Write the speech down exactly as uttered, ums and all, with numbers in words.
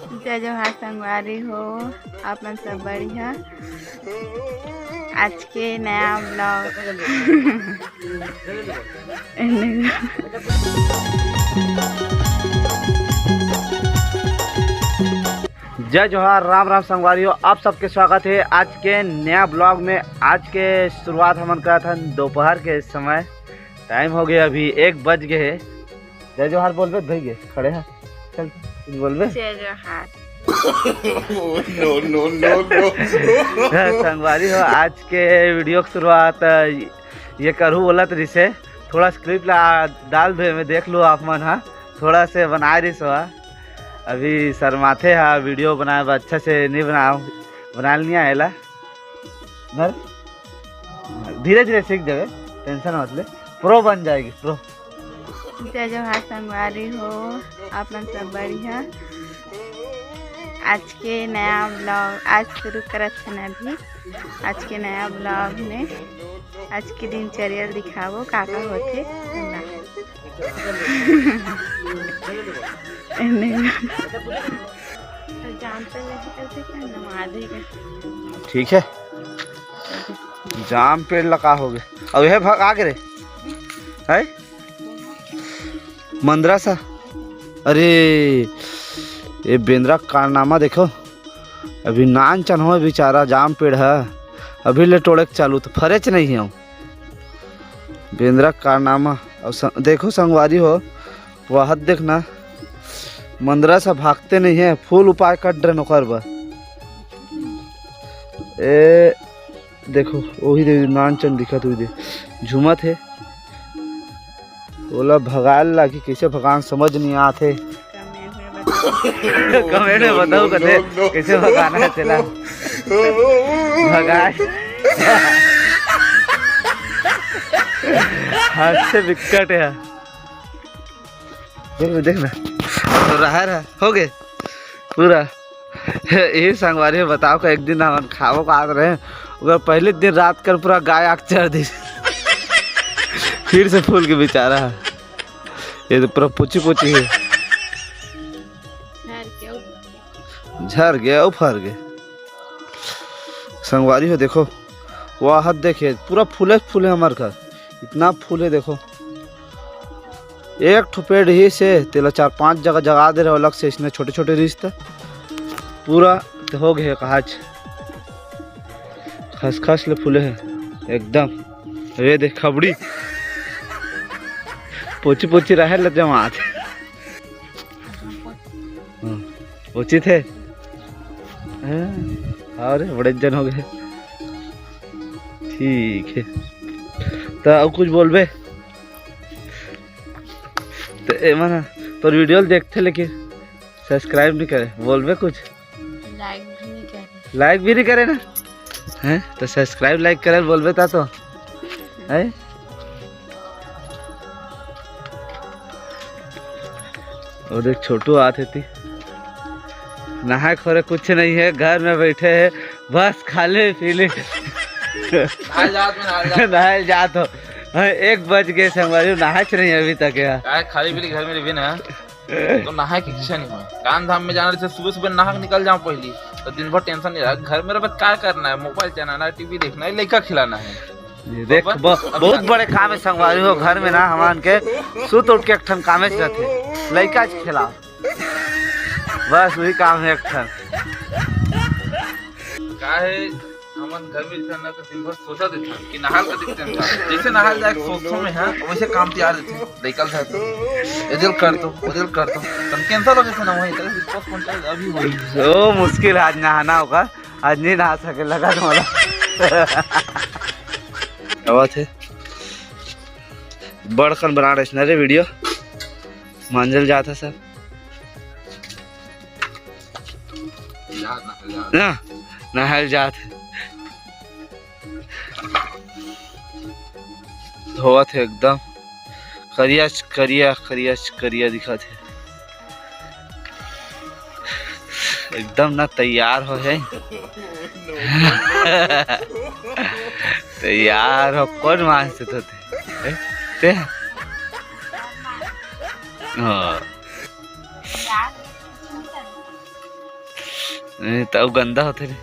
जय जोहार संगवारी हो, आप मन सब बढ़िया। आज के नया ब्लॉग। जय जोहार, राम राम संगवारी हो, आप सबके स्वागत है आज के नया ब्लॉग में। आज के शुरुआत हमन करत हन दोपहर के समय, टाइम हो गया अभी एक बज गए है। जय जोहार बोलबे भई गे, खड़े हैं, चल कुछ बोलबे। जय जोहार। नो नो नो नो। संगवारी हो, आज के वीडियो के शुरुआत ये करू बोलत रिसे, थोड़ा सा क्लिप ला डाल दे में देख लो आप मन हा, थोड़ा से बनाए रिस हो। अभी शर्माथे हा वीडियो बनाए बर, अच्छा से नहीं बना, बना लिया एला। धर, धीरे धीरे सीख जावे, टेंशन मत ले, प्रो बन जाएगी प्रो। जय जोहार संगवारी हो, आप मन सब बढ़िया। आज के नया ब्लॉग आज शुरू करत हन अभी। आज के नया ब्लॉग में आज के दिनचर्या ल दिखाबो, का का होथे ना। एने। तो जाम पे लेके चलते क्या, नमाज ही के। ठीक है, जाम पेड़ लगा हो गए। अब यह भाग आगे रे, है मंदरा सा। अरे, ये बेंदरा कारनामा देखो, अभी नान चन हो बेचारा, जाम पेड़ है, अभी ले टोड़े के चालू तो फरेच नहीं है। बेंदरा कारनामा। और स-, देखो संगवारी हो, वह देखना, मंदरा सा भागते नहीं है, फुल उपाय कट रहे ओकर बर। ए देखो, वही दे नान चन दिखत हुई दे, झूमत है। ओला भगाए ला कि कैसे भगान समझ नहीं आत है। कमेंट में बताओ कथे कैसे भगाना है तेला। भगाए। हाथ से बिकट है। देख ना, देख ना। तो रहा रहा, हो गए पूरा। ये संगवारी हो, बताओ का एक दिन हमन खाबो का आत रहे, ओकर पहले दिन रात कर पूरा गाय आग चढ़ दी। फिर से फूल के बेचारा है, ये तो पूरा पोची पोची है। झर गया, उफर गया। संगवारी हो देखो, वह हाथ देखे, पूरा फूले फूले हमार घर, इतना फूल है देखो। एक ठो पेड़ ही से तेला चार पांच जगह जगा दे रहे अलग से, इसने छोटे छोटे रिश्ते पूरा तो हो गए कहाच। खसखस ले फूले है एकदम। ये देख खबड़ी पोची पोची रहे ल जमात। हाँ, उचित है। हाँ, और बड़े जन हो गए। ठीक है, तो अब कुछ बोलबे? तो ए मन तोर वीडियो ल देखथे लेकिन सब्सक्राइब नहीं करे, बोलबे कुछ? लाइक भी नहीं करे। लाइक भी नहीं करे ना, हैं? तो सब्सक्राइब लाइक करे बोलबे ता तो, हैं? वो देख छोटू आत हे ती। नहाए खोरे कुछ नहीं है, घर में बैठे हैं, बस खाले पीले। नहाए जात में नहाए जात। नहाए जात हो। हाँ, एक बज गए संगवारी, नहाए नहीं अभी तक यार। काहे खाली पीली घर में रहिबे ना, तो नहाए के इच्छा नहीं हो। कान धाम में जाना रहिथे, सुबह सुबह नहा के निकल जाओ पहली, तो दिन भर टेंशन नहीं रहा। घर में रह का करना है, मोबाइल चलाना है, टीवी देखना है, लड़का खिलाना है। ये देख, बस, ब-, अब बहुत क्या? बड़े काम है संगवारी हो, घर में ना हमन के सुत उठ के एक ठन कामे रहथे, लइका के खिलाओ, बस वही काम है एक ठन। का है, हमन घर में रहथन ना, तो दिन भर सोचा देथन कि नहाल का दिखते हैं। जैसे नहाल जाए सोचो में है, वैसे काम तैयार देथे, लइका ल तो एजल कर दो, ओजल कर दो, तब कैंसिल हो जैसे ना वही, तब postpone कर, अभी वही। ओ, मुश्किल है आज नहाना होगा। आज नहीं नहा सके, लगा तुम्हारा। आवाज है। बड़कन बना रहे ना रे वीडियो। मांजल जात है सब। ना, नहाल जात है। धोवत है एकदम। करिया च-, करिया, करिया च-, करिया दिखत है। एकदम ना तैयार हो है। तैयार हो, कौन मानस तो ते? ए? ते? हाँ। ए, त अउ गंदा होथे रे।